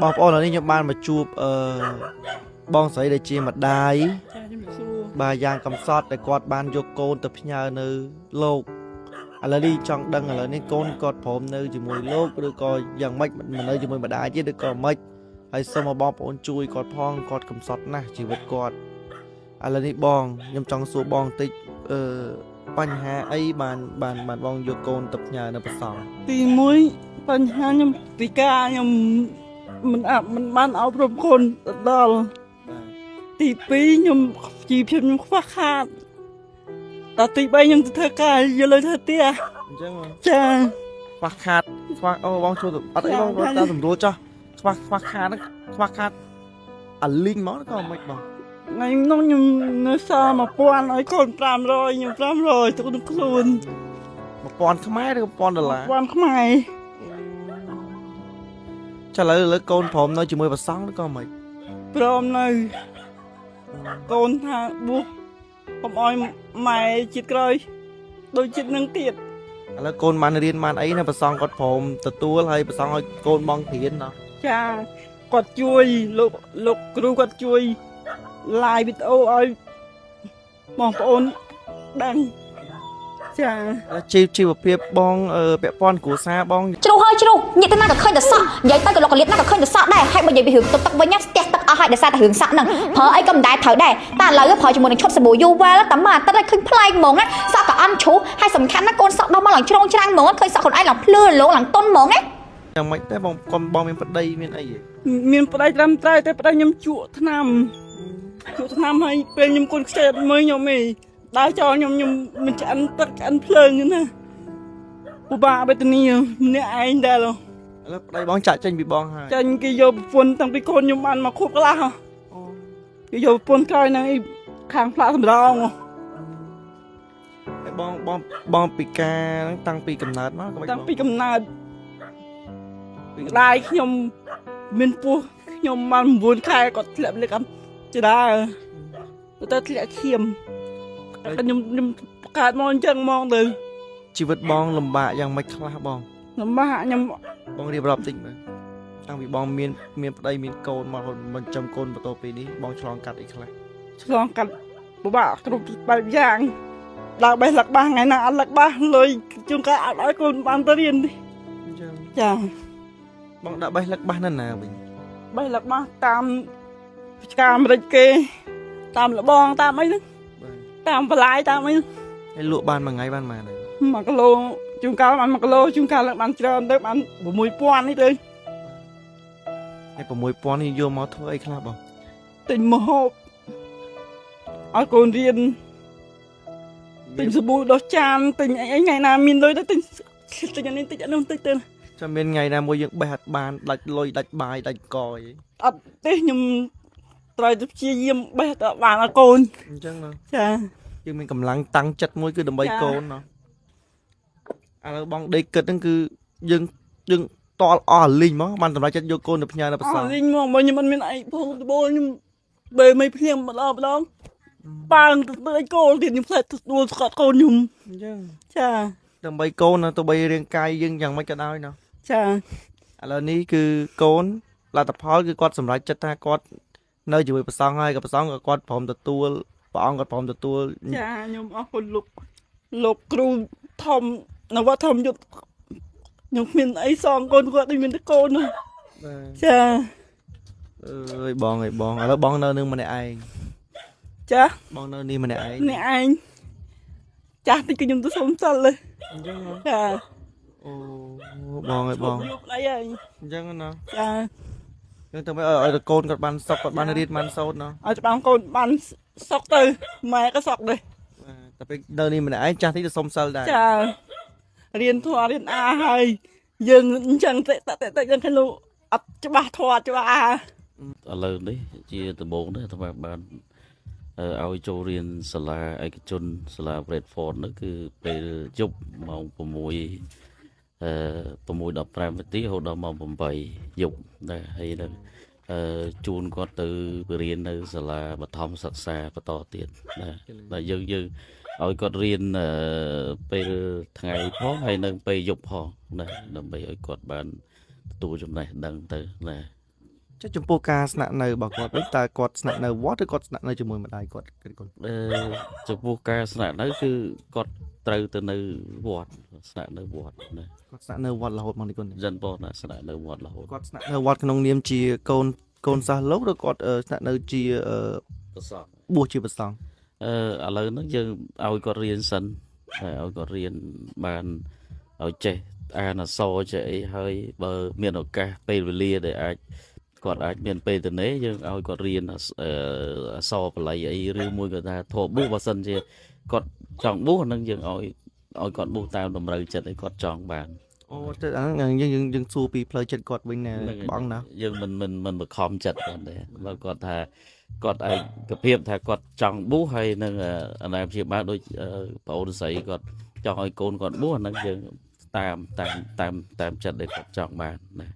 បងប្អូនឥឡូវនេះខ្ញុំបានមកជួបអឺបងស្រីដែលជាម្ដាយ ចាខ្ញុំសួរ បាទយ៉ាងកំសត់ដែលគាត់បានយកកូនទៅផ្ញើនៅលោកឥឡូវនេះចង់ដឹងឥឡូវនេះកូនគាត់ព្រមនៅជាមួយលោកឬក៏យ៉ាងម៉េចមិននៅជាមួយម្ដាយទៀតឬក៏ម៉េចហើយសូមឲ្យបងប្អូនជួយគាត់ផងគាត់កំសត់ណាស់ជីវិតគាត់ឥឡូវនេះបងខ្ញុំចង់សួរបងបន្តិចអឺបញ្ហាអីបានបានបានបងយកកូនទៅផ្ញើនៅប្រសង់ ទី1បញ្ហាខ្ញុំពិការខ្ញុំមិនអាប់មិនបានអប់រំកូនទៅដល់ទី2ខ្ញុំជីវភាពខ្ញុំខ្វះខាតដល់ទី3ខ្ញុំទៅធ្វើការយកលុយធ្វើផ្ទះ អញ្ចឹងបង ចា ខ្វះខាតខ្វះអូបងជួយទៅអត់អីបងបងតាមសម្រួលចោះខ្វះខ្វះខាតហ្នឹងខ្វះខាតអាលីងហ្មងក៏មិនបង ថ្ងៃនោះខ្ញុំនៅសល់1000ឲ្យកូន500ខ្ញុំ500ទុកក្នុងខ្លួន 1000ខ្មែរឬ1000ដុល្លារ 1000ខ្មែរ ចាឥឡូវឥឡូវកូនព្រមនៅជាមួយព្រះសង្ឃឬក៏មិន ព្រមនៅកូនថាបួសកុំឲ្យម៉ែជាតិក្រោយដូចជាតិនឹងទៀត ឥឡូវកូនបានរៀនបានអីណាព្រះសង្ឃគាត់ព្រមទទួលហើយព្រះសង្ឃឲ្យកូនបងរៀនណោះ ចាគាត់ជួយលោកលោកគ្រូគាត់ជួយ live វីដេអូឲ្យបងប្អូនដឹងចា ឥឡូវជីវជីវភាពបងអឺពាក់ព័ន្ធគ្រួសារបង ជ្រុះហើយជ្រុះញាតិទៅណាក៏ឃើញតែសក់និយាយទៅក៏លោកកលៀតណាក៏ឃើញតែសក់ដែរហើយបើនិយាយពីរឿងទឹកទឹកវិញណាស្ទះទឹកអស់ហើយដោយសារតែរឿងសក់ហ្នឹងប្រើអីក៏មិនដែរត្រូវដែរតែឥឡូវប្រើជាមួយនឹងឈុតសាប៊ូ Yuwell តែមួយអាទិត្យឲ្យឃើញប្លែកហ្មងណាសក់ក៏អន់ជ្រុះហើយសំខាន់ណាកូនសក់ដល់មកឡើងជ្រងច្រាំងហ្មងឃើញសក់ខ្លួនឯងឡើងភ្លឺរលោងឡើងតុនហ្មងណា យ៉ាងម៉េចដែរបងកូនបងមានប្តីមានអីហ៎ មានប្តីត្រឹមត្រូវតែប្តីខ្ញុំជក់ថ្នាំជក់ថ្នាំហើយពេលខ្ញុំកូនខ្ចីអត់មើលខ្ញុំទេដើរចោលខ្ញុំខ្ញុំមិនឆ្អិនទឹកឆ្អិនភ្លើងហ្នឹងណាពិបាកវេទនាម្នាក់ឯងដែរ ឥឡូវប្តីបងចាក់ចេញពីបងហើយ ចាញ់គេយកប្រពន្ធតាំងពីកូនខ្ញុំបានមកខួបកន្លះហ៎គេយកប្រពន្ធក្រោយហ្នឹងឯងខាងផ្លាកសម្រងហ៎ ហើយបងបងបងពិការហ្នឹងតាំងពីកំណើតមកក៏មិន តាំង បង ពីកំណើតម្ដាយខ្ញុំមានពោះខ្ញុំបាន9ខែគាត់ធ្លាក់លេខអំចដាទៅធ្លាក់ឈាមខ្ញុំខ្ញុំកើតមកអញ្ចឹងហ្មងទៅ ជីវិតបងលំបាកយ៉ាងម៉េចខ្លះបង លំបាកខ្ញុំ បងរៀបរាប់តិចមើលតាំងពីបងមានមានប្តីមានកូនមករហូតមិនចំកូនបន្ទាប់ពីនេះបងឆ្លងកាត់អីខ្លះ ឆ្លងកាត់ពិបាកគ្រប់បែបយ៉ាងដើរបេះលឹកបាសថ្ងៃណាអត់លឹកបាសលុយជួនកាលអត់ឲ្យកូនបានទៅរៀនទេ អញ្ចឹង ចា បងដាក់បេះលឹកបាសនៅណាវិញ បេះលឹកបាសតាមឆ្កាអាមេរិកគេ តាមលបងតាមអីហ្នឹង បាទ តាមបន្លាយតាមអីហ្នឹង ហើយលក់បានមួយថ្ងៃបានប៉ុន្មានដែរ 1គីឡូជួនកាលបាន1គីឡូជួនកាលឡើងបានច្រើនទៅបាន6000នេះទៅ ហើយ6000នេះយកមកធ្វើអីខ្លះបង ទិញម្ហូបឲ្យកូនរៀនទិញសាប៊ូដោះចានទិញអីអីថ្ងៃណាមានលុយទៅទិញទិញអានេះទិញអានោះទិញទៅ ចាំមានថ្ងៃណាមួយយើងបេះអត់បានដាច់លុយដាច់បាយដាច់កអី អត់ទេខ្ញុំត្រូវទៅព្យាយាមបេះទៅបានឲ្យកូន អញ្ចឹងណា ចា យើងមានកម្លាំងតាំងចិត្តមួយគឺដើម្បី ចា កូនណោះឥឡូវបងដេកគិតហ្នឹងគឺយើងយើងតល់អស់អាលីងហ្មងបានសម្រេចចិត្តយកកូនទៅផ្ញើនៅប្រ អ សង់ ស់លេងមកមកខ្ញុំអត់មានអីផងដបូលខ្ញុំបេមិនភ្លៀងម្ដងម្ដងប៉ើងទៅទៅឲ្យកូនទៀតខ្ញុំផ្លែទៅដួលស្កត់កូនខ្ញុំ អញ្ចឹង ចា ដើម្បីកូនណាទោះបីរាងកាយយើងយ៉ាងម៉េចក៏ដោយណោះ ចា ឥឡូវនេះគឺកូនលទ្ធផលគឺគាត់សម្រេចចិត្តថាគាត់នៅជាមួយព្រះសង្ឃហើយក៏ព្រះសង្ឃក៏គាត់ព្រមទទួលព្រះអង្គគាត់ព្រមទទួល ចាខ្ញុំអរគុណលោកលោកគ្រូធំនវត្តធំយុទ្ធខ្ញុំគ្មានអីសងកូនគាត់ដូចមានតែកូននោះ បាទ ចា អើយបងអើយបងឥឡូវបងនៅនឹងម្នាក់ឯង ចា បងនៅនេះម្នាក់ឯង អ្នកឯងចាស់តិចក៏ខ្ញុំទៅសុំសិលเลย អញ្ចឹងហ៎ ចា អូបងអើយបង យកប្តីហើយ អញ្ចឹងណា ចា យើងទៅឲ្យឲ្យកូនគាត់បានសុខគាត់បានរៀនបានសូត្រណោះ ឲ្យច្បាំងកូនបានសុកទៅម៉ែក៏សុកដែរ បាទតែពេលនៅនេះម្នាក់ឯងចាស់តិចទៅសុំសិលដែរ ចារៀនធម៌រៀនអាហើយយើងអញ្ចឹងតិចតិចតិចយើងឃើញលោកអត់ច្បាស់ធម៌ច្បាស់អា ឥឡូវនេះជាដំបូងនេះអាត្មាបានឲ្យចូលរៀនសាលាឯកជនសាលា Bradford នោះគឺពេលយប់ម៉ោង6អឺ6:15នាទីរហូតដល់ម៉ោង8យប់ដែរហើយនឹងជូនគាត់ទៅរៀននៅសាលាបឋមសិក្សាបន្តទៀតណាដែលយើងយើងឲ្យគាត់រៀនពេលថ្ងៃផងហើយនិងពេលយប់ផងណាដើម្បីឲ្យគាត់បានទទួលចំណេះដឹងទៅណា។ ចុះចំពោះការស្នាក់នៅរបស់គាត់វិញតើគាត់ស្នាក់នៅវត្តឬគាត់ស្នាក់នៅជាមួយម្ដាយគាត់គិតគុណ អឺចំពោះការស្នាក់នៅគឺគាត់ត្រូវទៅនៅវត្តស្នាក់នៅវត្តណា គាត់ស្នាក់នៅវត្តរហូតមកនេះគុណ សិនបងណាស្នាក់នៅវត្តរហូត គាត់ស្នាក់នៅវត្តក្នុងនាមជាកូនកូនសិស្សលោកឬគាត់ស្នាក់នៅជា ប្រសព បួសជាព្រះសង្ឃ អឺឥឡូវហ្នឹងយើងឲ្យគាត់រៀនសិនហើយឲ្យគាត់រៀនបានឲ្យចេះអានអក្សរចេះអីហើយបើមានឱកាសពេលវេលាដែលអាចគាត់អាចមានពេលទៅនេះយើងឲ្យគាត់រៀនអក្សអឺអក្សរបល័យអីឬមួយក៏ថាធម៌បួសបើសិនជាគាត់ចង់បួសហ្នឹងយើងឲ្យឲ្យគាត់បួសតាមតម្រូវចិត្តឲ្យគាត់ចង់បាន អូទៅអាហ្នឹងយើងយើងយើងសួរពីផ្លូវចិត្តគាត់វិញណែ ហ្នឹងហើយ បងណា យើងមិនមិនមិនបខំចិត្តគាត់ទេបើគាត់ថាគាត់ឯកភាពថាគាត់ចង់បួសហើយនឹងអាណាព្យាបាលដូចប្អូនស្រីគាត់ចង់ឲ្យកូនគាត់បួសអាហ្នឹងយើងតាមតាមតាមតាមចិត្តដែលគាត់ចង់បានណា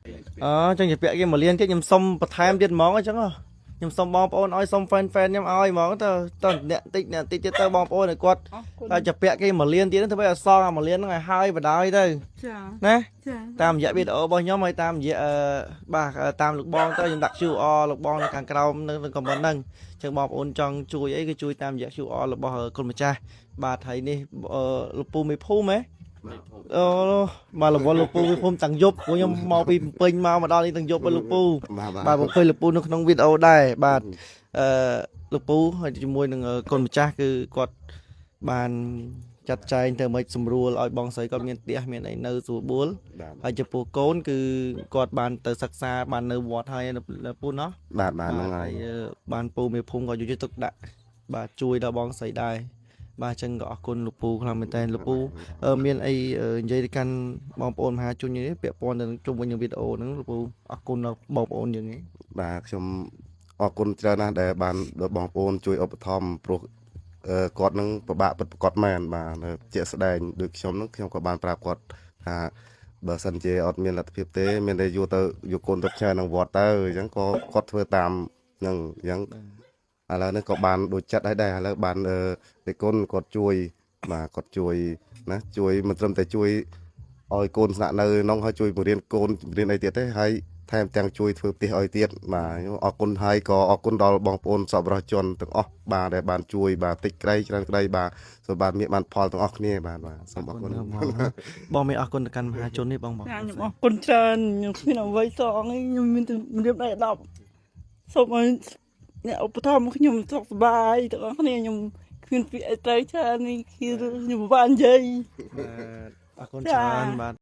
អឺចឹងជាពាក់គេមកលៀនទៀតខ្ញុំសុំបន្ថែមទៀតហ្មងអញ្ចឹងហ៎ខ្ញុំសុំបងប្អូនឲ្យសុំ fan fan ខ្ញុំឲ្យហ្មងទៅទៅអ្នកតិចអ្នកតិចទៀតទៅបងប្អូនឲ្យគាត់ អរគុណ តែជាពាក់គេមកលៀនទៀតហ្នឹងធ្វើឲ្យអសងអាមកលៀនហ្នឹងឲ្យហើយបដ ாய் ទៅ ចា ណា ចា តាមរយៈវីដេអូរបស់ខ្ញុំហើយតាមរយៈបាទតាមលោកបងទៅខ្ញុំដាក់ QR លោកបងនៅខាងក្រោមនៅក្នុង comment ហ្នឹងអញ្ចឹងបងប្អូនចង់ជួយអីគឺជួយតាមរយៈ QR របស់គុណម្ចាស់បាទហើយនេះលោកពូមេភូមិហ៎អូបាទរវល់លោកពូមេភូមិតាំងយប់ព្រោះខ្ញុំមកពីភ្នំពេញមកដល់នេះតាំងយប់ហើយលោកពូ បាទបាទ បាទผมឃើញលោកពូនៅក្នុងវីដេអូដែរបាទអឺលោកពូហើយជាមួយនឹងគុណម្ចាស់គឺគាត់បានចាត់ចែងទៅមិនសម្រួលឲ្យបងស្រីគាត់មានផ្ទះមានអីនៅស្រួលបួល បាទ ហើយចំពោះកូនគឺគាត់បានទៅសិក្សាបាននៅវត្តហើយនៅពូណោះ បាទបាទហ្នឹងហើយ បានពូមេភូមិក៏យកចិត្តទុកដាក់បាទជួយដល់បងស្រីដែរបាទអញ្ចឹងក៏អរគុណលោកពូខ្លាំងមែនតើលោកពូមានអីនិយាយទៅកាន់បងប្អូនមហាជននេះពាក់ព័ន្ធទៅនឹងជុំវិញនឹងវីដេអូហ្នឹងលោកពូអរគុណដល់បងប្អូនយើងឯង បាទខ្ញុំអរគុណច្រើនណាស់ដែលបានដល់បងប្អូនជួយឧបត្ថម្ភព្រោះគាត់នឹងពិបាកពិតប្រាកដមែនបាទជាក់ស្ដែងដូចខ្ញុំនឹងខ្ញុំក៏បានប្រាប់គាត់ថាបើសិនជាអត់មានលទ្ធភាពទេមានតែយកទៅយកកូនទៅផ្ញើក្នុងវត្តទៅអញ្ចឹងក៏គាត់ធ្វើតាមនឹងអញ្ចឹងឥឡូវនេះក៏បានដូចចិត្តហើយដែរឥឡូវបានដេគុណគាត់ជួយបាទគាត់ជួយណាជួយមិនត្រឹមតែជួយឲ្យកូនស្នាក់នៅក្នុងហើយជួយបង្រៀនកូនបង្រៀនអីទៀតទេហើយថែមទាំងជួយធ្វើផ្ទះឲ្យទៀតបាទខ្ញុំអរគុណហើយក៏អរគុណដល់បងប្អូនសប្បុរសជនទាំងអស់បាទដែលបានជួយបាទតិចក្តីច្រើនក្តីបាទសូមបានមានបានផលទាំងអស់គ្នាបាទបាទសូមអរគុណ បងមានអរគុណទៅកាន់មហាជននេះបងបង ចាខ្ញុំអរគុណច្រើនខ្ញុំគ្មានអ្វីសងទេខ្ញុំមានតែម្រាមដៃ10សូមឲ្យអ្នកឧបត្ថម្ភខ្ញុំសុខសប្បាយទាំងអស់គ្នាខ្ញុំគ្មានពាក្យអីត្រូវច្រើននេះគឺខ្ញុំពិបាកនិយាយ បាទអរគុណច្រើនបាទ